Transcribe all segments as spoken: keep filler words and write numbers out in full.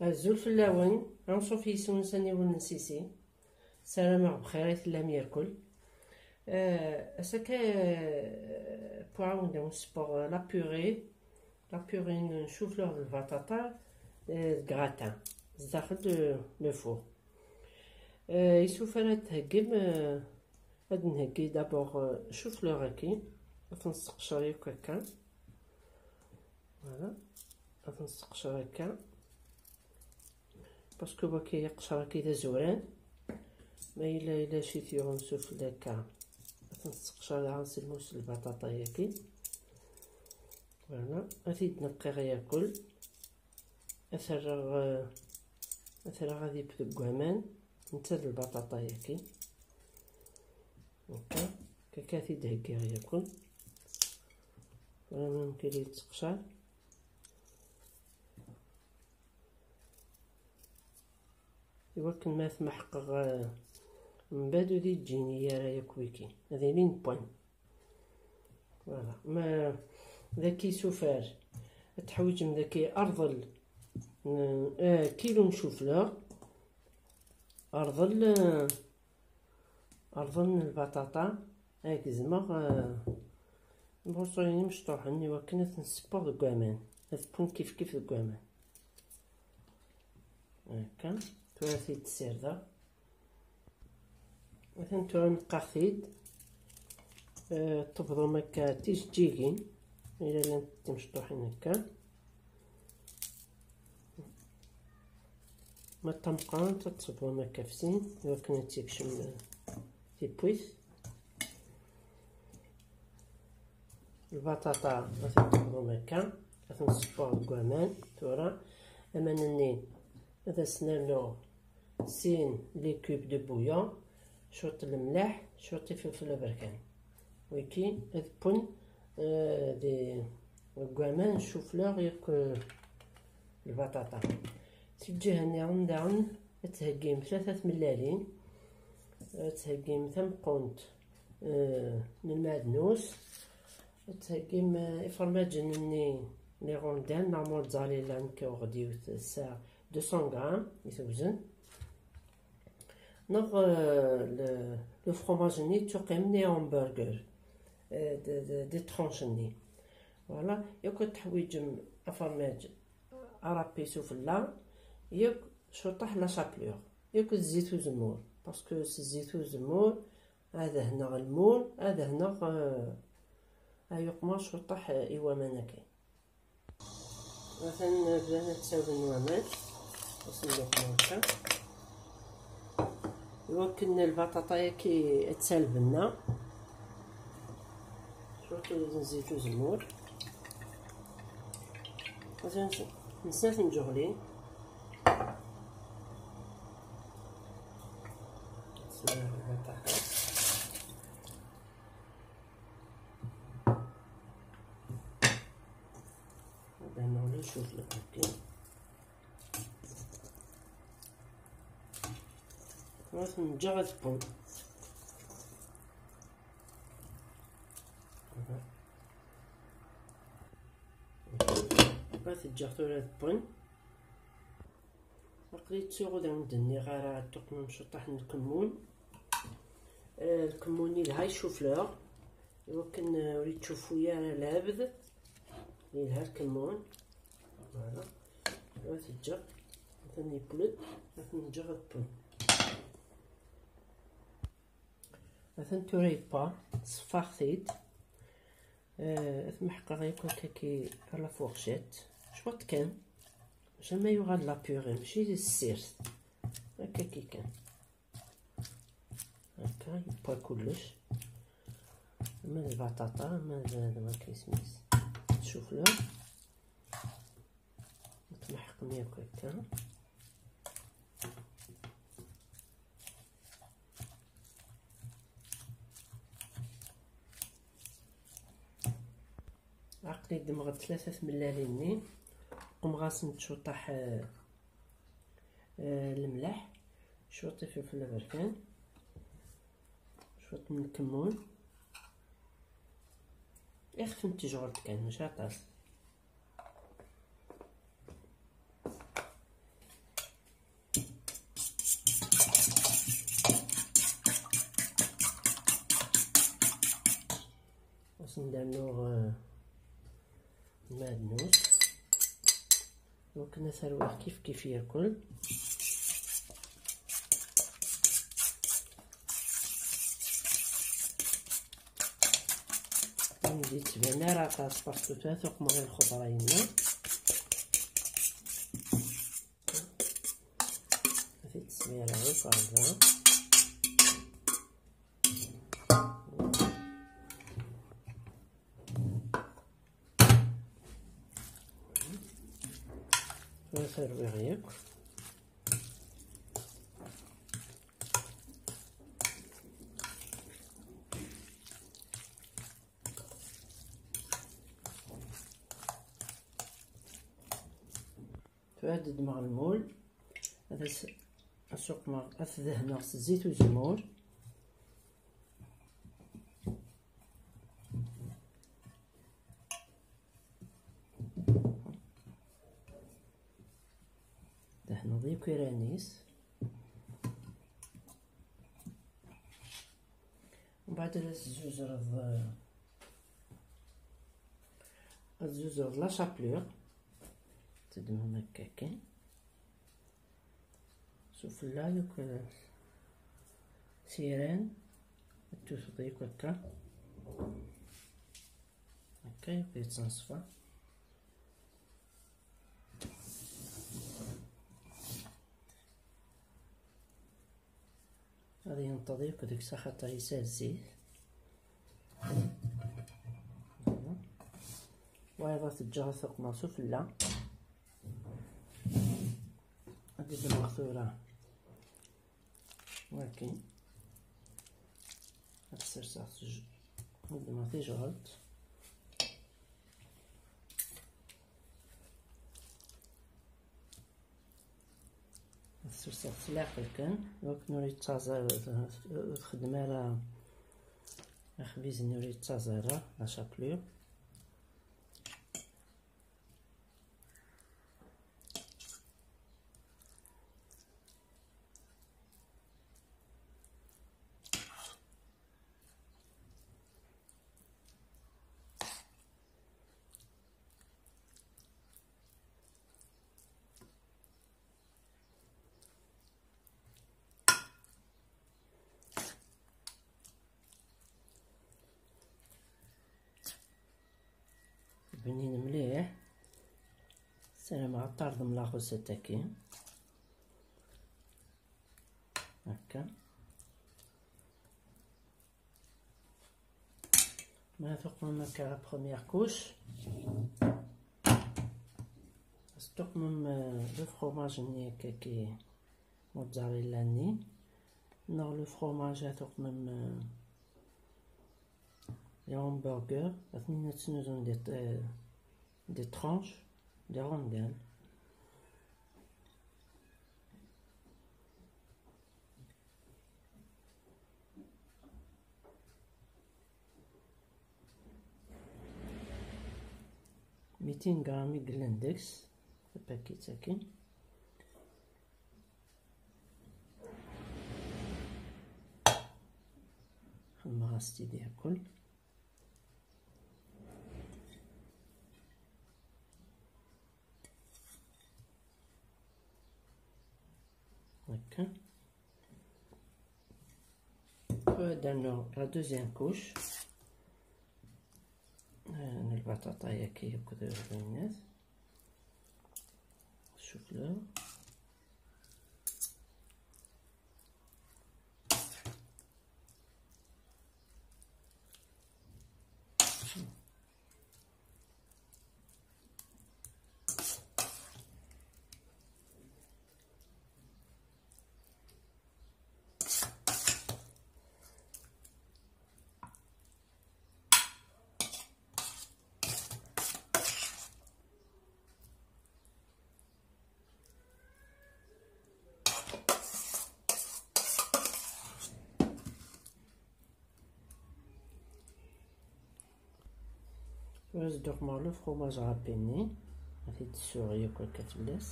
Azul fell-awen, anṣuf yis-wen s aniwel n Sisi. Ssarameɣ bxir i tellam yerkul. Eh, ass-agi, eh, pour ɛawneɣ nessewweɣ la purée, la purée n chou-fleur d lbaṭaṭa, eh, d gratin, zdaxel de le four. Eh, isufar ad d-theggim, eh, ad nheggi d'abord, eh, chou-fleur-agi, ad t-nesseqcer yakk akka. Voilà, ad t-nesseqcer akka, parce que wagi aqcer-agi d azuran, ma yella yella ci tuɣem sufell akka, ad t-nesseqcer daɣen s lmus n lbaṭaṭa-yagi. Voilà, ad t-id-neqqiɣ yakk, ad t-rreɣ, eh, ad t-rreɣ ad yeb deg waman, netta d lbaṭaṭa-yagi. Akka, akka ad t-id-heggiɣ yakk. Tura ma yemkin ad yetteqcar. Iwakken ma t-meḥqeɣ, eh, mbeɛd ur d-yeǧǧini ara yakk wiki. Ad ilin bwan. Voilà. Ma daki isufar, ad teḥwiǧem daki arḍel, eh, kilu n chou-fleur, arḍel, eh, arḍel n lbaṭaṭa, ad gezmeɣ, eh, lbuṣuyin imecṭuḥen iwakken ad ten-ssewweɣ deg waman, ad wwen kifkif deg waman. Akka, tura ad t-id-ssirdeɣ. Atan tura neqqaɣ-t-id. Eh, tebḍum akka tijeǧǧigin, ila llant timecṭuḥin akka. Ma d tameqqrant ad tebḍum akka f sin, iwakken ad tekcem, eh, tiwwit. Lbaṭaṭa ad ten-tebḍum akka, ad ten-tessewwem deg waman. Tura aman-nni ad as-nernu sin les cubes de bouillon, cwiṭ lemleḥ, cwiṭ ifelfel aberkan. Wiki ad wwen, eh, di, deg waman chou-fleur yakk, eh, lbaṭaṭa. Si lǧiha nniḍen daɣen ad theggim tlata tmellalin, ad theggim tameqqunt, eh, n lmeɛdnus, ad theggim, eh, ifermaǧen-nni, les rondelles neɣ mozzarella, nekk uɣ-d yiwet, ass-a deux cents grammes i tewzen. Neɣ, euh, le, le fromage-nni d tuqqimin n hamburger, euh, d, d, d tranches-nni. Voilà, yakk ad teḥwiǧem afermaǧ arapi sufella, yakk cwiṭaḥ la chapelure, yakk zzit uzemmur, parce que s zzit uzemmur ad hneɣ lmul, ad hneɣ, euh, ad yuqma cwiṭaḥ i waman-agi. Atan bdan ad ttawin waman, asen-d-uqmen akka. Iwakken lbaṭaṭa-yaki ad tt-, lbenna. Cwiṭ n zzit uzemmur. Atan s-, n snat n tǧuɣlin. Lbaṭaṭa. Ad nɣli cwiṭ lḥakim. Ad ten-ǧǧeɣ ad wwen. Ad t-ǧǧeɣ tura ad wwen. Aql-i ttuɣ ur d-nniɣ ara ad tuqmem cwiṭaḥ n lkemmun. Eh, lkemmun yelha i chou-fleur, iwakken, eh, ur yettcuffu ara lɛebd. Yelha lkemmun. Voilà. Ad t-ǧǧeɣ. Atan yewwel-d. Ad t-ǧǧeɣ ad wwen. Atan tura yewwa. Ṣeffaɣ-t-id. Eh, ad t-meḥqeɣ yakk akkaki à la fourchette. Cwiṭ kan. Jamais yuɣal la purée, mačči d ssirt. Akkaki kan. Akka, yewwa kullec. Ama d lbaṭaṭa, ama d, d waki isem-is. Chou-fleur. Ad t-meḥqem yakk akka. Aql-i ddmeɣ-d tlata tmellalin-nni, qemɣ-asent cwiṭaḥ, eh, eh, lemleḥ, cwiṭ ifelfel aberkan, cwiṭ n lkemmun, ixef n tejɣelt kan, mačči aṭas. Ndernu, eh, lmaɛdnus. Iwakken ad t-rwiɣ kif kif yakul. Ur d-yettban ara aṭas parce que tura tuqmeɣ i lxeḍra-inna. Ad t-id-smireɣ akk ɣer da. Ad t-rwiɣ yakk. Tura ad ddmeɣ lmul, ad as-, ad suqmeɣ, ad t-dehneɣ s zzit uzemmur. Dehneḍ yakk iran-is. Mbeɛd ad as-tzuzreḍ, ad tzuzreḍ la chapelure. Teddmem akka kan. Sufella yakk s iran. Ad tuseḍ yakk akka. Akka yakk yettneṣfa. Ad yenṭeḍ yakk deg-s axaṭer yesɛa zzit. Wayeḍ ad t-ǧǧeɣ ad t-uqmeɣ sufella. Ad d-ddmeɣ tura. Waki. Ad t-serseɣ s tij-, ad ddmeɣ tijɣelt. Ad t-serseɣ s leɛqel kan, iwakken ur yettaẓ ara, ur txeddem ara axbiz-nni, ur yettaẓ ara, la chapelure. Bnin mliḥ. Ssarameɣ ad tardem la recette-agi. Akka. Ma tuqmem akka la première couche, ad tuqmem, euh, le fromage-nni akka ki mozzarella-nni. Neɣ le fromage ad tuqmem, euh, les hamburgers, ad ten-in-, ad tnuzum des, euh, des tranches, des rondelles. Mitin gram i yellan deg-s, tapakit-agi. Xemmeɣ-as-t-id yakul. Akka. Tura ad nernu la deuxième couche. Euh, n lbaṭaṭa-agi akked lbennat. Chou-fleur. Tura ad d-uqmeɣ le fromage râpé-nni, ad t-id-ssuɣ yakk akka fell-as.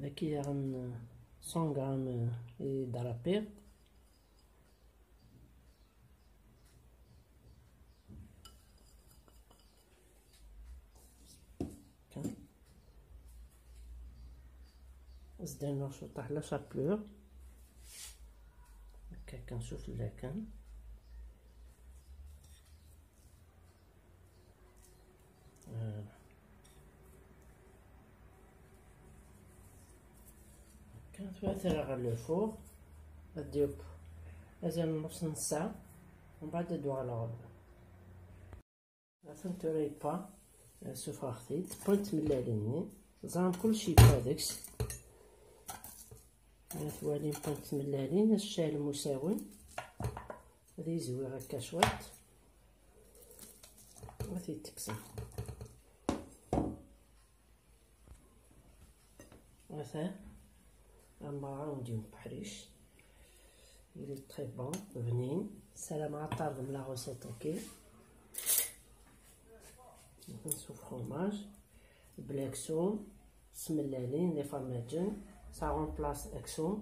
Dagi daɣen cent grammes i d-râpiɣ. Zdan cwiṭaḥ la chapelure. Akka kan, s ufella kan. Voilà. Kan tura terra ɣer le four. Ad d-yeww azal n nus n ssaɛa, mbeɛd ad d-uɣaleɣ. Atan tura yewwa, sufɣeɣ-t-id, wwant tmellalin-nni, ẓran kullec yewwa deg-s. Ma twalim wwant tmellalin, ad cɛelem usawen, ad yizwi akka cwiṭ, ad t-id-tekksem. Atan, amara ur d-yewwi uḥric. Il est très bon, bnin. Ssarameɣ ad tɛerḍem la recette-agi. Atan s ufromage, bla aksum, s tmellalin, d ifermaǧen, ça remplace aksum.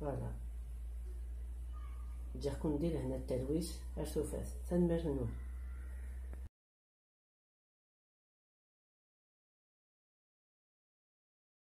Voilà. Ǧǧiɣ-ken di lehna d talwit, ar tufat. Tanemmirt-nwen.